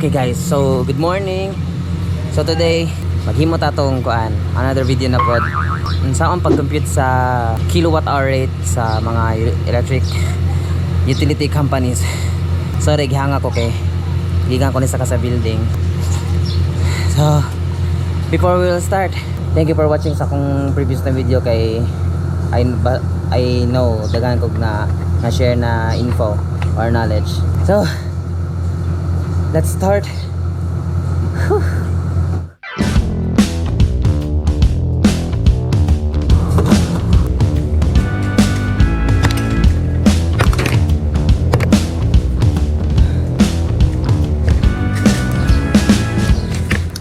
Okay guys, so good morning. So today, maghimo ta tong kuan, another video na pod. Unsaon pag-compute sa kilowatt hour rate sa mga electric utility companies. Sorry, gihanga ko kay gikan ko ni sa kasa building. So, before we will start, thank you for watching sa akong previous na video kay I know daghan kog na na share na info or knowledge. So, let's start. Whew.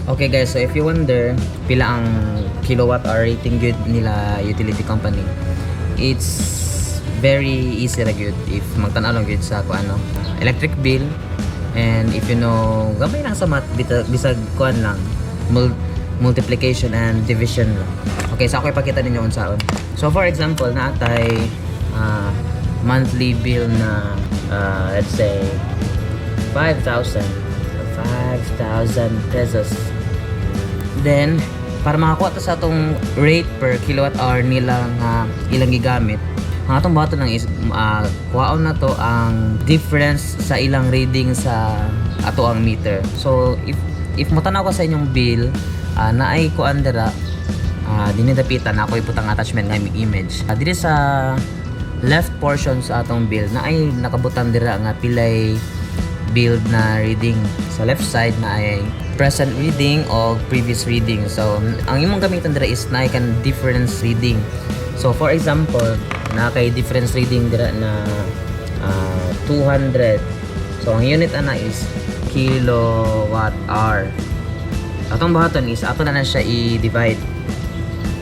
Okay guys, so if you wonder pila ang kilowatt hour rating good nila utility company, it's very easy ra gyud if magtan-aw lang gyud sa kuan ano, electric bill, and if you know gamay lang sa math, bisag kuan lang, multiplication and division lang. Okay, so ako ipakita ninyo unsaon. So for example, naatay monthly bill na let's say 5,000 5,000 pesos. Then, para makakuha ta sa atong rate per kilowatt hour nila nga ilang gigamit, ang atong buhaton lang is kuhaon na to ang difference sa ilang reading sa ato ang meter. So, if motanaw ka sa inyong bill, naay kuan dira, dinidapitan na ako ibutang attachment nga image. Diri sa left portion sa atong bill, naay nakabutan dira nga pilay build na reading. Sa left side na ay present reading o previous reading. So, ang imong gamiton dira is naay kan difference reading. So, for example, na kay difference reading dira na 200. So, ang unit ana is kilowatt hour. Atong buhaton is ato na na siya i-divide.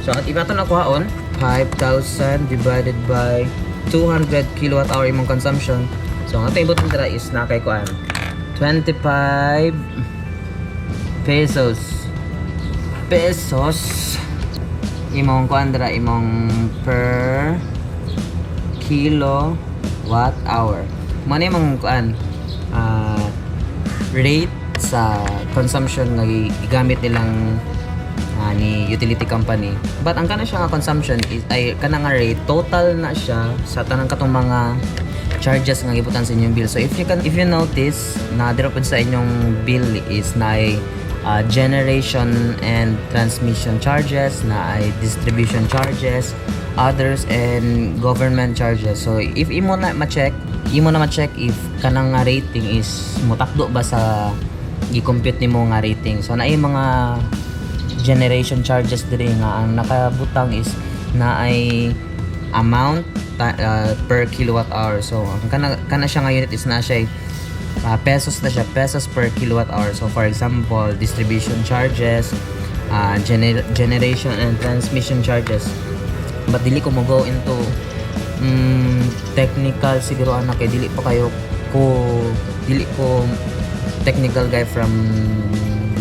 So, at iba ato nakuhaon, 5,000 divided by 200 kilowatt hour imong consumption. So, ang atong ibutang dira is na kay kuan 25 pesos. Pesos imong kuan dira, imong per kilowatt hour. Mao na imong kuan rate sa consumption nga gigamit nilang ni utility company. But ang kana siya nga consumption is ay kana nga rate total na siya sa tanan katong mga charges nga gibutan sa inyong bill. So if you notice na dira pud sa inyong bill is naay generation and transmission charges, na ay distribution charges, others and government charges. So if imo na ma-check if kanang nga rating is mutakdo ba sa gi-compute nimo nga rating. So naay mga generation charges diri nga ang nakabutang is na ay amount per kilowatt hour. So ang kana siya nga unit is na siya pesos na siya, pesos per kilowatt hour. So for example, distribution charges, generation and transmission charges. But dili ko mo go into technical siguro anak kay dili pa kayo ko dili ko technical guy from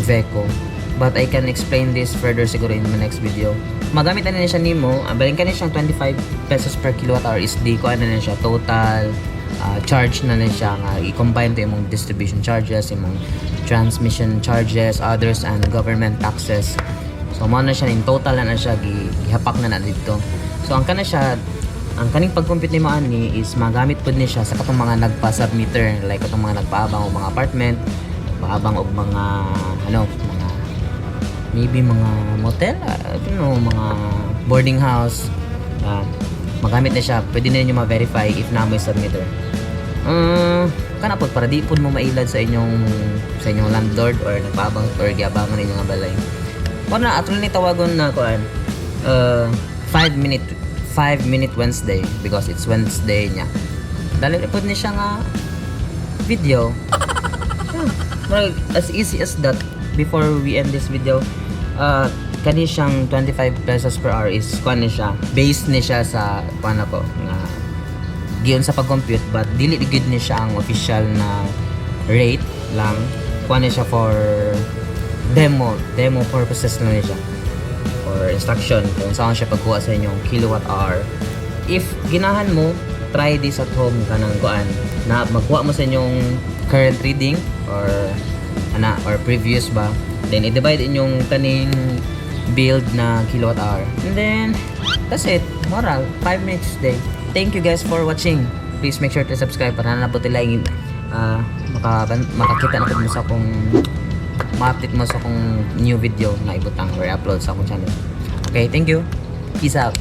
VECO. But I can explain this further siguro in my next video. Magamit na niya siya nimo, balin ka ni siyang 25 pesos per kilowatt hour is di ko ano na siya total charge na na siya nga i-combine to imong distribution charges, imong transmission charges, others and government taxes. So mao na siya in total na na siya gihapak na na dito. So ang kana siya ang kaning pag-compute nimo ani is magamit pud ni siya sa katong mga nagpa-submeter, like katong mga nagpaabang og mga apartment, paabang og mga ano, mga maybe mga motel, I don't know, mga boarding house. Magamit na siya, pwede na ninyo ma-verify if na may submeter. Kana pod para di pod mo mailad sa inyong landlord or nagpaabang or giabangan ninyo nga balay. Mao na ato ni tawagon na kuan 5 minute Wednesday because it's Wednesday niya. Dali na pod ni siya nga video. Yeah. As easy as that. Before we end this video, kani siyang 25 pesos per hour is kuan ni siya, based ni siya sa kuan ako nga giyon sa pag-compute, but dili gid ni siya ang official na rate lang. Kuan ni siya for demo purposes lang ni siya or instruction kung saan siya pagkuha sa inyong kilowatt hour. If ginahan mo, try this at home, kanang kuan na magkuha mo sa inyong current reading or ana or previous ba. Then i-divide inyong kaning build na kilowatt hour. And then that's it. Moral, 5 minutes day. Thank you guys for watching. Please make sure to subscribe para na po like makakita na pud mo sa akong ma-update mo sa akong new video na ibutang or upload sa akong channel. Okay, thank you. Peace out.